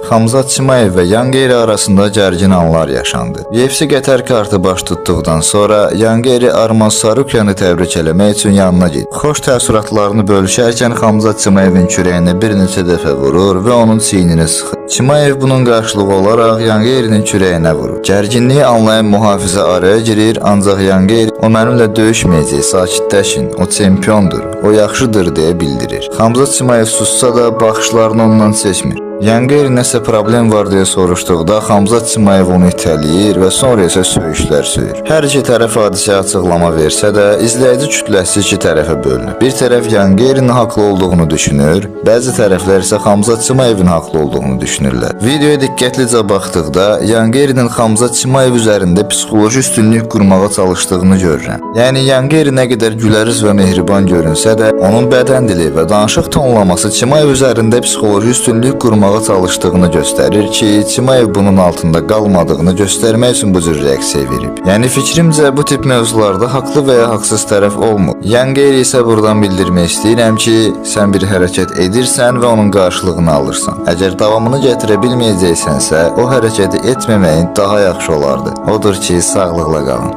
Xamzat Çimayev və Yan Geyri arasında gərgin anlar yaşandı. UFC Qətər kartı baş tutduqdan sonra Yan Geyri Arman Sarukyanı təbrik eləmək üçün yanına getdi. Xoş təəssüratlarını bölüşərkən Xamzat Çimayevin kürəyinə bir neçə dəfə vurur və onun çiynini sıxır. Çimayev bunun qarşılığı olaraq Yan Geyrinin kürəyinə vurur. Gərginliyi anlayan mühafizə araya girir, ancaq Yan Geyri o mənimlə döyüşməyəcək, sakitləşin, o çempiondur, o yaxşıdır deyə bildirir. Xamzat Çimayev sussa da baxışlarını ondan çəkmir. Yangeri nəsə problem var deyə soruşduqda Xamzat Çimayev onu itələyir və sonra isə söyüşlər söyür. Hər iki tərəf hadisəyə açıqlama versə də, izləyici kütləsi iki tərəfə bölünür. Bir tərəf Yangerinin haqlı olduğunu düşünür, bəzi tərəflər isə Xamzat Çimayevin haqlı olduğunu düşünürlər. Videoya diqqətlicə baxdıqda Yangerinin Xamzat Çimayev üzərində psixoloji üstünlük qurmağa çalışdığını görürəm. Yəni Yangeri nə qədər gülərüz və mehriban görünsə də, onun bədən dili və danışıq tonlaması Çimayev üzərində psixoloji üstünlük qurmağa çalışdığını göstərir ki, Çimayev bunun altında qalmadığını göstərmək üçün bu cür reaksiya verib. Yəni fikrimcə bu tip mövzularda haqlı və ya haqsız tərəf olmur. Yangeri isə buradan bildirmək istəyirəm ki, sən bir hərəkət edirsən və onun qarşılığını alırsan. Əgər davamını gətirə bilməyəcəksənsə, o hərəkəti etməməyin daha yaxşı olardı. Odur ki, sağlıqla qalın.